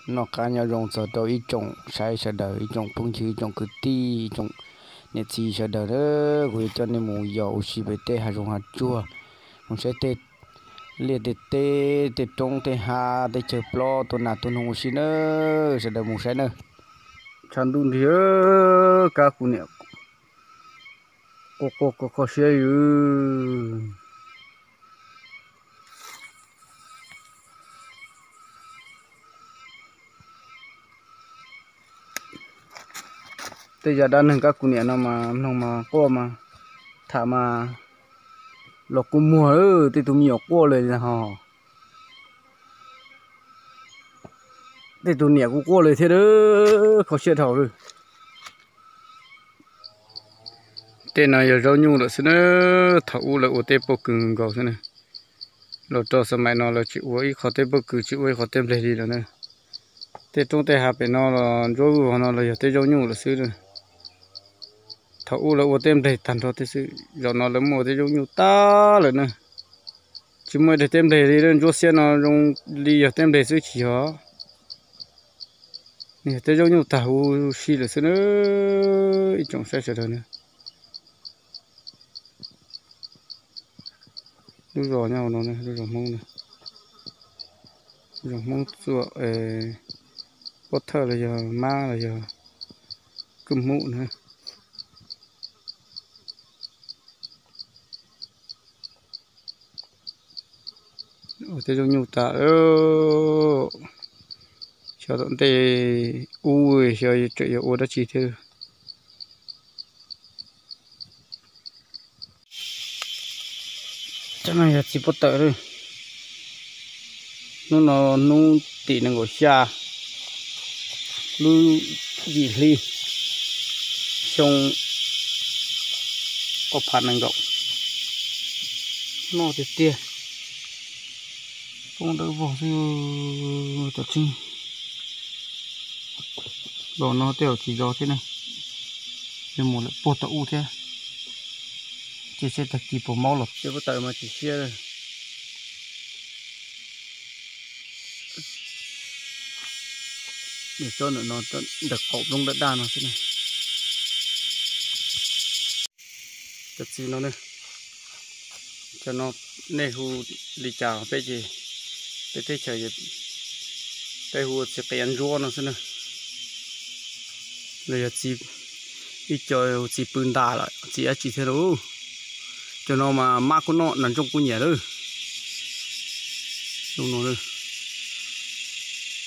Noj qab nyob zoo txog rau ib tsoom saib sawv daws, ib tsoom phooj ywg, ib tsoom kwv tij, ib tsoom niam txiv sawv daws na. Kuv yuav coj nej mus yos ua si pem tej hav zoov hav tsuag, mus saib tej liaj tej teb, tej roob tej hav, tej chaw plob, tua nas tua noog ua si na. Sawv daws mus saib na. Tshav ntuj nrig, kab kuv niam quaj quaj kho kho siab li. Tej yam dab neeg kab kuv niam no mas mloog mas quaj mas tham mas los kua muag, tej tug me nyuam quaj li ho, tej tug niam kuj quaj li thiab, kho siab dhau lawm. Tej no yog zaub nyuj lawm xwb na. Thaum ub lawv ua teb pob kws nkaus xwb na. Los rau xab maim no lawv tsis ua ib qho teb pob kws, tsis ua ib qho teb npleg li lawm na. Tej roob tej hav pem no los ntsuab vwj vog no los yog teb zaub nyuj lawm xwb na. Thaum ub lawv ua teb npleg tag nrho thiab xwb, zaum no lawv muaj ua teb zaub nyuj tag lawm na. Tsis muaj ib daim teb npleg li, ntsuab xiab no zoo li yog teb npleg xwb tsis yog. Yog teb zaub nyuj tag huv si lawm xwb na, ib tsoom saib sawv daws na. Lub zos nyob hauv no, lub zos Hmoob na, zos Hmoob Txuam, Pob Thawj los yog Mab los yog Kwj Hmub na. Ua teb zaub nyuj tas, xyov tom ntej ub xyov tseem yuav ua dab tsi thiab. Cov no yog txiv pob tawm lawm. Hnub no hnub tim nees nkaum xya lub yim hli xyoo ob phav nees nkaum. Noj tiag tiag, poob dawb vog xwb. Tam tseeb los no tej zaum tsis zov thiab ne, yuav mus lawm puag tom ub thiab. Ces seb tag kis puas maub los. Tej pob tawm mas tsis siab. Nws tsob ntawm no, ntawm qaum nplooj daj daj no xwb ne. Cov txiv no ne, cov no nej hu li cas peb ces, peb teb chaws peb hu txiv qias ntsuab no xwb na. Los yog txiv, ib co txiv pw ntas lawm txiv dab tsi thiab lauj. Cov no mas mab kuj noj nas ntsooj kuj nyiam lawm. Lub no, yog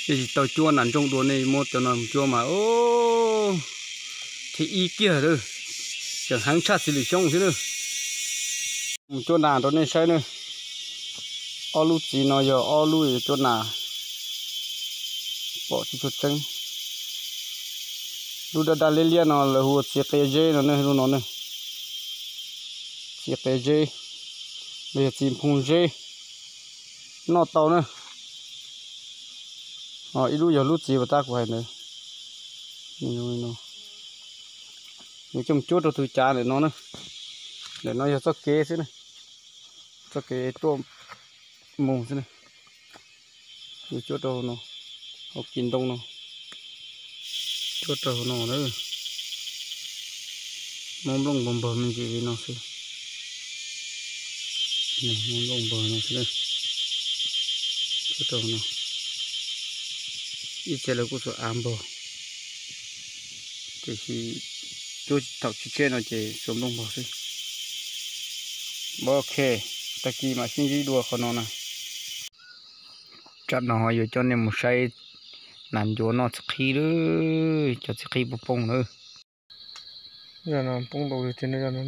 tsis tau cuab nas ntsooj dua nej muab cov no mus cuab mas thib ib kiag lawm, tseem heev tshaj txiv lwm xyoo thiab na. Mus cuab nas rau nej saib na. Ob lub txiv no yog ob lub yuav cuab nas, pom tsis tshua tseeb. Lub daj daj liab liab no lawv hu ua txiv qias zeb no ne, lub no ne. Txiv qias zeb, los yog txiv nphoo zeb, noj tau na. Ib lub yog lub txiv uas tab kuv hais ntawd. Yuav coj mus cuab rau tus cav ntawm no na. Ntawm no yog txoj kev xwb na, txoj kev tuaj mus xwb na. Yuav cuab rau hauv no, hauv kis ntoo no, cuab rau hauv no na. Muab nplooj npog npog me ntsis li no xwb. Muab nplooj npog no xwb, cuab rau hauv no. Ib txhia lawv kuj xuas av npog, tiam sis cuab thaum tsis tshiab no ces xuas nplooj npog xwb. Ok, tag kis mam sib ntsib dua qhov no na. Tsam no yuav coj nej mus saib nas ncuav noj txiv qhib lawm, cov txiv qhib poob poob lawm. Zaj no poob ntau li tiag, zaj no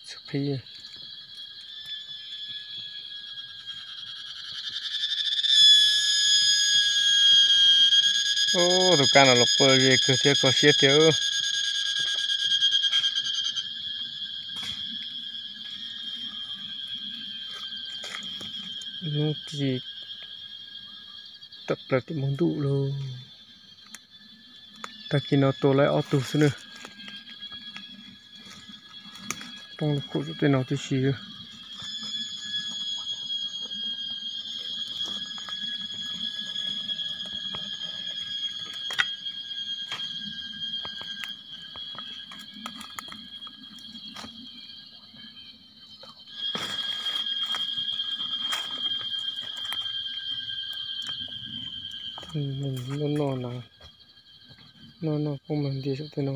txiv qhib. Tus kab no los quaj ze kawg thiab kho siab tiag. Hnub ci tawm plaws tim mus ntuj lauj. Tag kis no tua lawm ob tug xwb na. Poob lub khum tej no tib si. Noj noj na, noj noj poob mag nti saum tej no.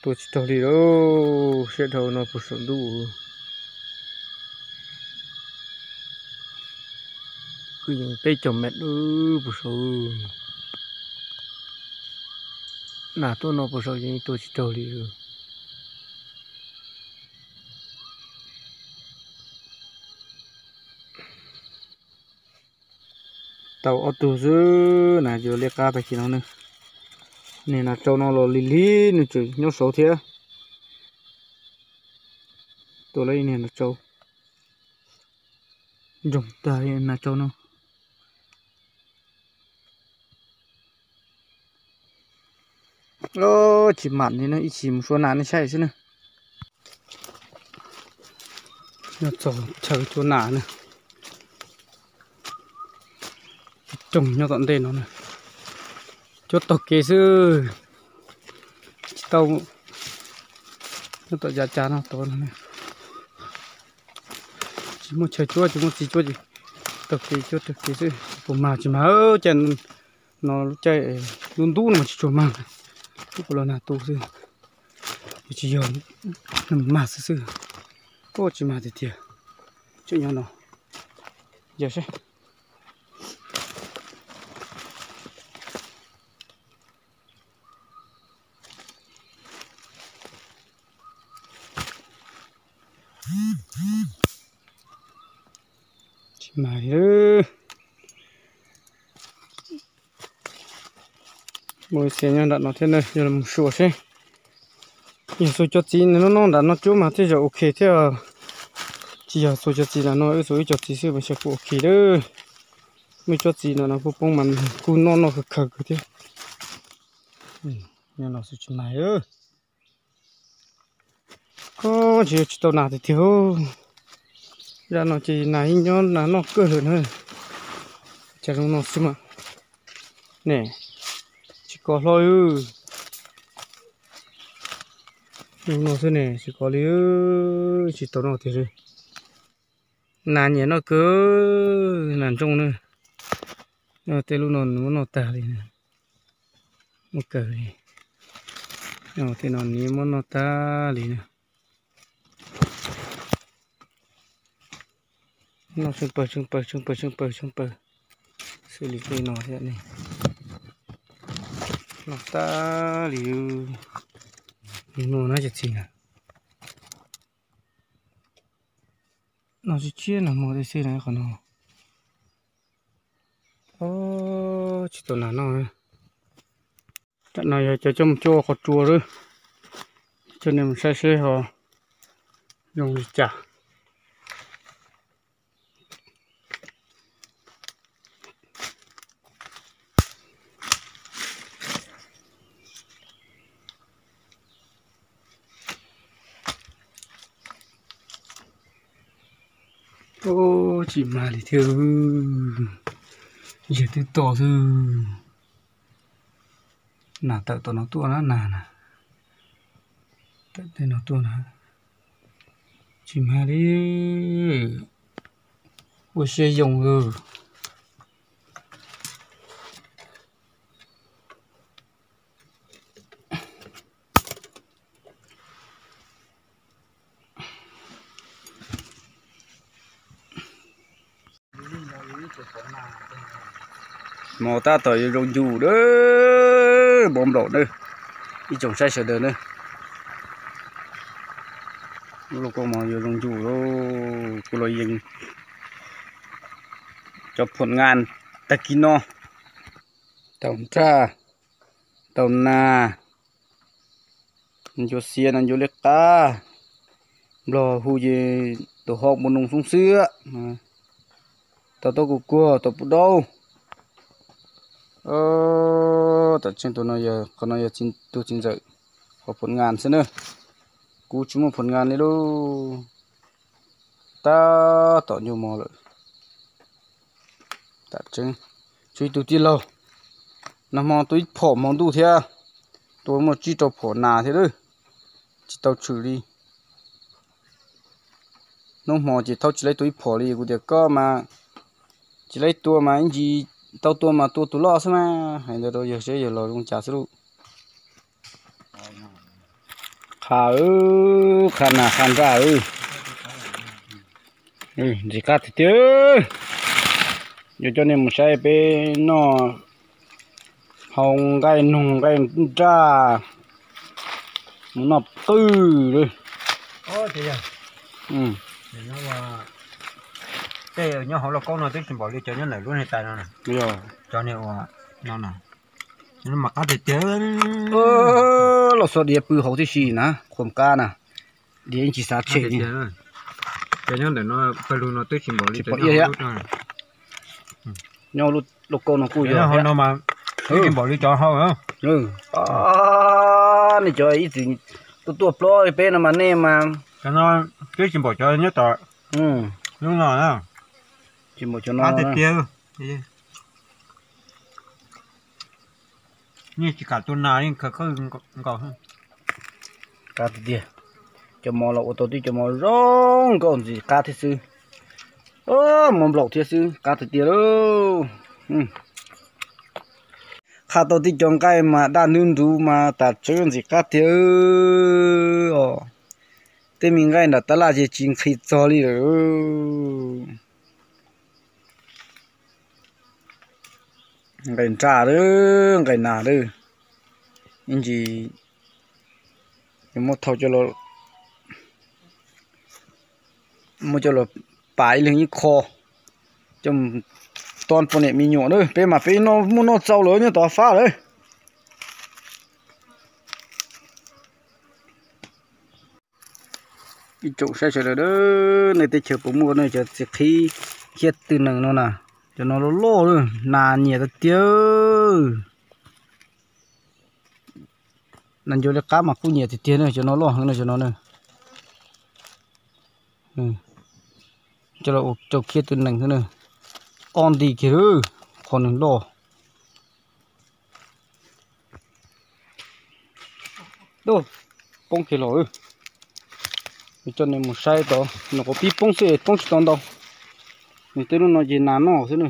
Tua tsis raug li lauj, siab dhau no puag saum ntuj. Kwj yees peb caug mev puag saud. Nas tuaj no puag saud yeej tua tsis raug li. Tau ob tug xwb na, yuav liab qab tag kis no ne. Niag nas tsau no los lig lig nws tseem nyob saud thiab. Tua lawm ib niag nas tsau, ntsoog tag li nas tsau no. Tsis mam li no, ib chim mus sua nas nej saib xwb na. Nyob txog chaw cuab nas na, rooj nyob tom ntej no na, cuab taug kev xwb, tsis tau nyob tom yav cav no tod no. Tsis muaj chaw cuab, tsis muaj txiv cuab ces taug kev cuab taug kev xwb, puas mag tsis mag. Caij no lub caij ntub ntub no mas tsis tshua mag, lub kuv los nag tu xwb, tsis yog mag xwb xwb. Ua tsis mag tiag tiag, tseem nyob no, yog seb. Tsis mag li. Muaj ib txhia nyob nram no thiab na, yog los mus xyuas seb. Yog xuas cov txiv no noj nram no cuab mas tej zaum ok thiab. Tsis yog xuas cov txiv nram no, wb xuas wb cov txiv xwb mas xyov puas ok lawm. Muaj cov txiv no no kuj poob mas kuj noj noj kawg kawg thiab. Nyob no xwb tsis mag. Koj tsis, tsis tau nas tiag tiag. Zaj no ces nas yeej nyob nas noj kawg lawm na. Cas zoo no xwb mas. Ne, tsis kov hlo. Zoo no xwb ne, tsis kov li. Tsis tau noj tiag li. Nas nyiam noj kawg, nas ntsooj na. Tej lub no nws muab noj tag li. Muab kawg li. Tej no nws muab noj tag li na. Noj tsheej pawg tsheej pawg tsheej pawg tsheej pawg tsheej pawg xws li tej no thiab ne. Noj tag li. Noj na cov txiv na. Noj tshiab tshiab nag hmo tej xwb na qhov no. Tsis tau nas noj. Tam no yog cov coj mus cuab ua qhov tsua lawm. Coj nej mus saib seb ho zoo li cas. Ub, tsis mag li thiab. Yawg twb to xwb. Nas tawm tom no tuaj na, nas na. Tawm tej no tuaj na. Tsis mag li. Ua siab yoo lawm. Hmo tab tom yuav zoo ncuj na, hmo nplaum na, ib tsoom saib sawv daws na. Lub lauj kaub hmo yuav zoo ncuj lauj, kuv los yees cov phom ngas tag kis no, tau nraj, tau nas, ncuav xiav no ncuav liab qab, nplog hu ces tus ho npua noog xoob xwb, tau taub kuj kuag, tau pub daub. Tam tseeb tus no yog, qhov no yog tus txiv ntxawm, qhov phom ngas xwb na. Kuv tsis muaj phom ngas li lauj. Tab tom ncuj mog lawm. Tam tseeb, tshuav ib tug tij laug, Nag hmo tua ib phom hmo ntuj thiab, tua muaj tsib rau phom nas thiab lawm, tsis tau tshwm li. Hnub hmo ces thauj tsis laib tua ib phom li, kuv tias koj mas tsis laib tua mas ib ntsis tau tua mas tua tus loj xwb mas, hais ntawd rau yawg seb yawg los zoo cas xwb lauj. Qha, qha nas qha nraj. Ntxim qab tiag tiag. Yuav coj nej mus saib peb noj hau nqaij noog nqaij nraj, mus noj qwj lawm. Tej nyob hauv lauj kaub no twb tsis npaum li cov nyob ntawm lub niag tais no. Cov niag ua no mas qab tiag tiag. Los xua diav pw hauv tib si na, qhuam kab na, diav yeej tsis xav tshem li. Cov nyob ntawm no pawg lug no twb tsis npaum li cov nyob hauv lauj kaub no kuj yog no mas twb tsis npaum li cov hauv. Nej cov ib txwm tuaj tuaj plob peb no mas nej mas cov no twb tsis npaum cov nyob tom lub no na. Tsis npaum cov no tiag tiag. Yeej tsis kam tua nas yeej khaws qwj nkaus. Qab tiag tiag. Cov mov los ua tau tib cov mov zoo nkauj ntxim qab thiab xwb. Mov nplaum thiab xwb, qab tiag tiag lauj. Qha tau tib cov nqaij mas daj ntub ntuv mas tas tseeb ntxim qab tiag os. Tej me nqaij nram tab laj ces tsis nqhis txog li lawm. Nqaij nraj lawm, nqaij nas lawm. Ib ntsis yuav muab thau, muab coj los pam ib leeg ib qho, coj mus tob poj niam me nyuam na. Peb mas peb muaj noj txaus lawm nyob tod fab lawm. Ib tsoom saib sawv daws, nej teb chaws puas muaj nej cov txiv qhib thiab tw nees no na? Cov no loj loj, nas nyiam tiag tiag. Nas ncuav li qab mas kuj nyiam tiag tiag na, cov no loj heev na, cov no na. Coj los ua rau khiab tw nees xwb na. Ob nti kiag lawm, qhov nws loj. Poob kiag los, coj nej mus saib tod, nws qhov pib poob xwb, poob tsis tau ntau. Nws tej lub no ces nas noj xwb na.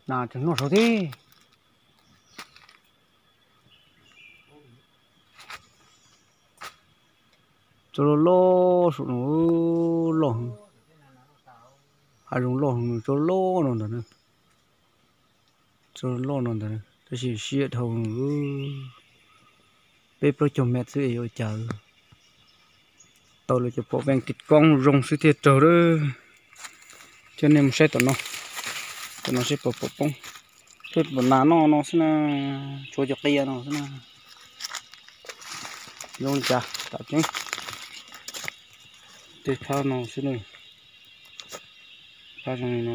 Nas tseem noj saud thiab. Tsob loj loj saum no, loj, hav zoov loj, tsob loj no ntag, tsob loj no ntag, tab sis siab dhau, peb plaub caug mev xwb es yuav cas. Tau lawv cov pom veej kis koob zoo xwb thiaj raug lawm. Coj nej mus saib tom no, tom no seb puas pom poob. Peb pom nas noj no xwb na, tshuav cov qia no xwb na. Zoo li cas tam tseeb. Tej phab no xwb na, phab zoo li no,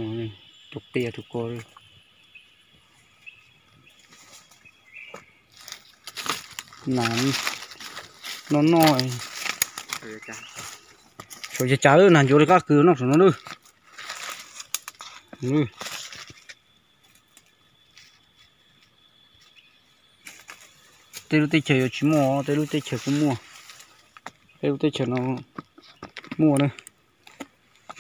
tus qia tus ko. Nas noj noj, saum ces cas lawm, nas ncuav li qab kws noj saum no lawm. Tej lub teb chaws yuav tsis muaj, tej lub teb chaws kuj muaj. Peb lub teb chaws no muaj na,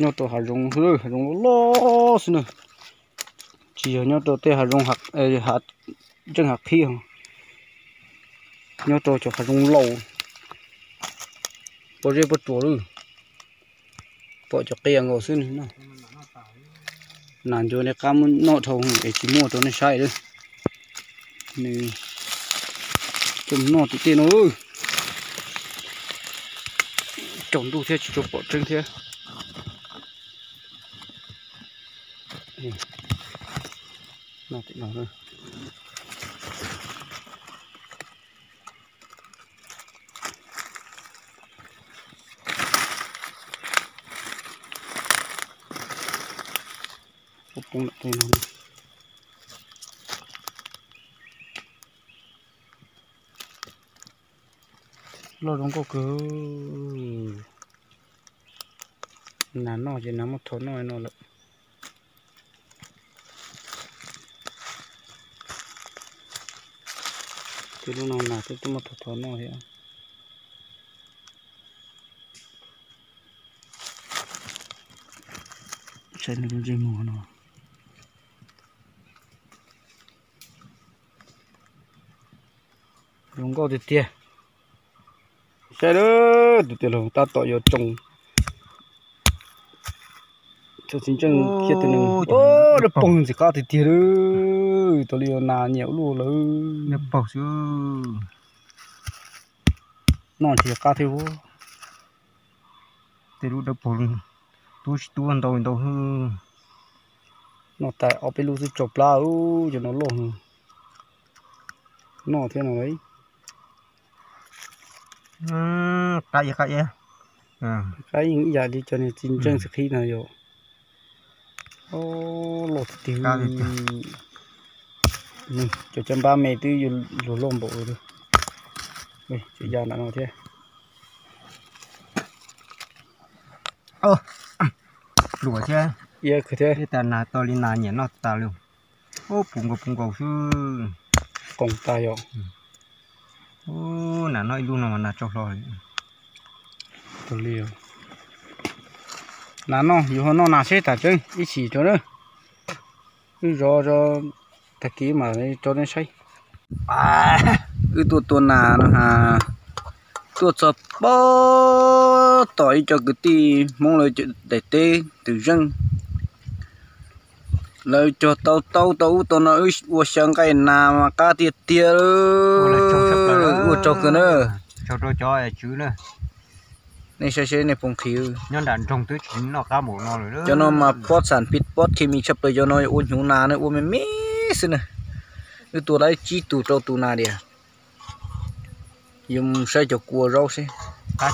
nyob rau hav zoov xwb, hav zoov loj loj xwb na. Tsis yog nyob rau tej hav zoov, hav, tseej hav qhib, nyob rau cov hav zoov laus, pob zeb pob tsuas lawm. Pom cov qia nkaus xwb na. Nas ncuav li qab muab noj dhau es tsis muaj rau nej saib lawm. Nws coj noj tim tej no, tsaus ntuj thiab tsis tshua pom tseeb thiab. Noj tim no. Poob poob ntawm tej no. Loj zoo nkauj kawg. Nas noj ces nas muab thau noj no lawm. Tus lub no nas twb tuaj muab thov thov noj thiab. Saib nws lub ntsej muag no. Zoo nkauj tiag tiag. Saib lawm, tus tij laug tab tom yuav tsoo. Txog txiv ntseej thiab tus nees, dawb paug ntxim qab tiag tiag lawm. Tau li yuav nas nyiam ua luaj lawm. Noj tsis qab thiab. Tej lub dawb paug tub tsis tub ntau ntau. Noj tas ob peb lub twb tsau plab, cov no loj. Noj thiab no. Qab ib qab ib. Qab yeej ib yam li cov niag txiv ntseej txiv qhib no yom. Loj tiag tiag. Cov cov npab me twb yuav luag loj npaum li. Cov ya ntawm no thiab. Luag thiab. Iab kawg thiab. Ib tag nas tau li nas nyiam noj tas li. Ub, puv nkaus puv nkaus xwb. Qoos tas yom. Ub, nas noj ib lub no mas nas tsau hlo li. Nas noj, yus ho noj nas seb tas tseeb ib chim tso na. Wb zov tag kis mam rau nej saib. Wb tuaj tua nas no ha, tuaj txog pob tom ib co kwv tij Hmoob lawv daim teb twm zeej. Lawv cog tau taub tau ub tau no, wb ua xyaw nqaij nas mas qab tiag tiag. Ua tsaug kawg na. Nej saib seb nej puas nqhis. Cov no mas pob xam pib pob khi mi tshaj plaws, cov no ua hnyuv nas ne, ua me me xwb na. Wb tua lawv tsib tug rau tus nas diam. Yuav mus saib cov kua zaub seb. Cua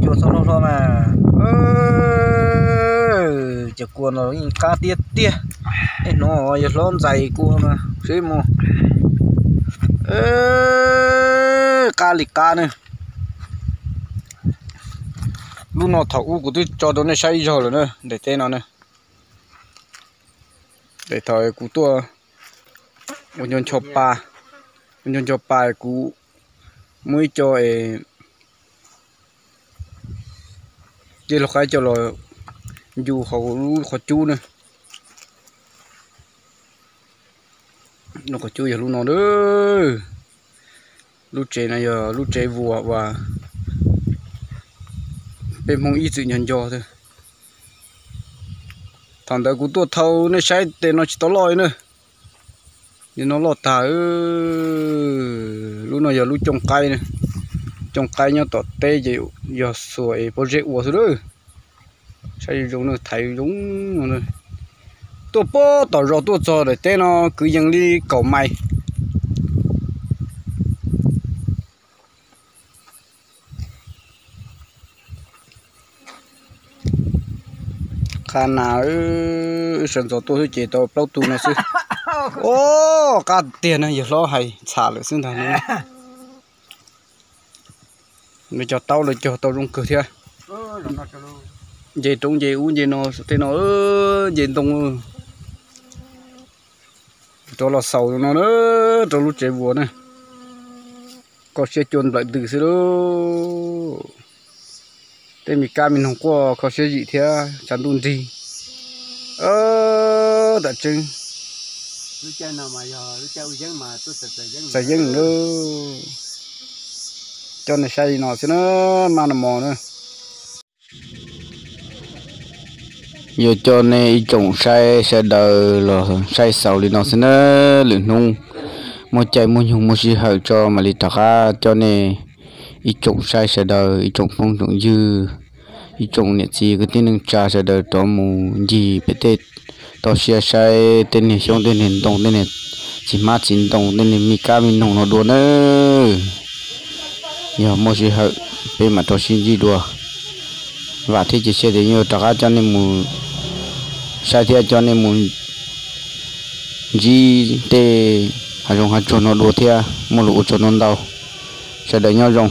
txhob hlob hlob mas. Cov kua no yeej qab tiag tiag. Nej hnov yog hlob ntxais kua mas seb mus. Qab li qab ne. Lub no thaum ub kuv twb tso rau nej saib ib zaug lawm na, daim teb no na. Daim thaum kuv tuaj ua nco nco pa, ua nco nco pa kuv muab ib co es cej log qaib coj los ncu hauv lub qhov cub na. Lub qhov cub yog lub no. Lub tsev no yog lub tsev vuas uas peb Hmoob ib txwm nco nco. Thaum ntawd kuv tuaj thau nej saib tes no tsis tau loj li na. Nim no loj tag. Lub no yog lub cooj qaib, cooj qaib nyob tom teb ces yog xuas es pob zeb ua xwb lawm. Saib zoo zoo na, thaiv zoo no. Tuaj pob tom zos tuaj txog daim teb no kwv yees li kaum mais. Qab nas, wb sawv ntxov tuaj xwb ces tau plaub tug no xwb. Ov, qab tiag na, yawg hlob hais txham lawm xwb ntag. Lawv cog taub lawv cog tau zoo kawg thiab. Nce roob nce ub nce no tej no, nce ntoo. Rov los xaus no na, rau lub tsev vuas na. Kho siab cua nplawm ntws xwb lauj. Tej me kab me noog quaj kho siab zim thiab tshav ntuj nrig. Tam tseeb. Txais yeeb lawm. Coj nej saib li no xwb na, maj no mos na. Yuav coj nej ib tsoom saib sawv daws los saib xaus li no xwb na. Lwm hnub muaj caij muaj nyoog muaj sij hawm tso mam li rov qab coj nej ib tsoom saib sawv daws, ib tsoom phooj tsoom ywg, ib tsoom niam txiv kwv tij neej tsa sawv daws rov mus ncig pem tej toj siab saib tej niag xyoob tej niag ntoo tej niag txiv hmab txiv ntoo tej niag me kab me noog no dua nawb. Yog muaj sij hawm peb mam rov sib ntsib dua. Vam thiab cia siab tias yuav rov qab coj nej mus saib thiab coj nej mus ntsib tej hav zoov hav tsuag no dua thiab. Muaj lus ua tsaug ntau ntau. Sawv daws nyob zoo.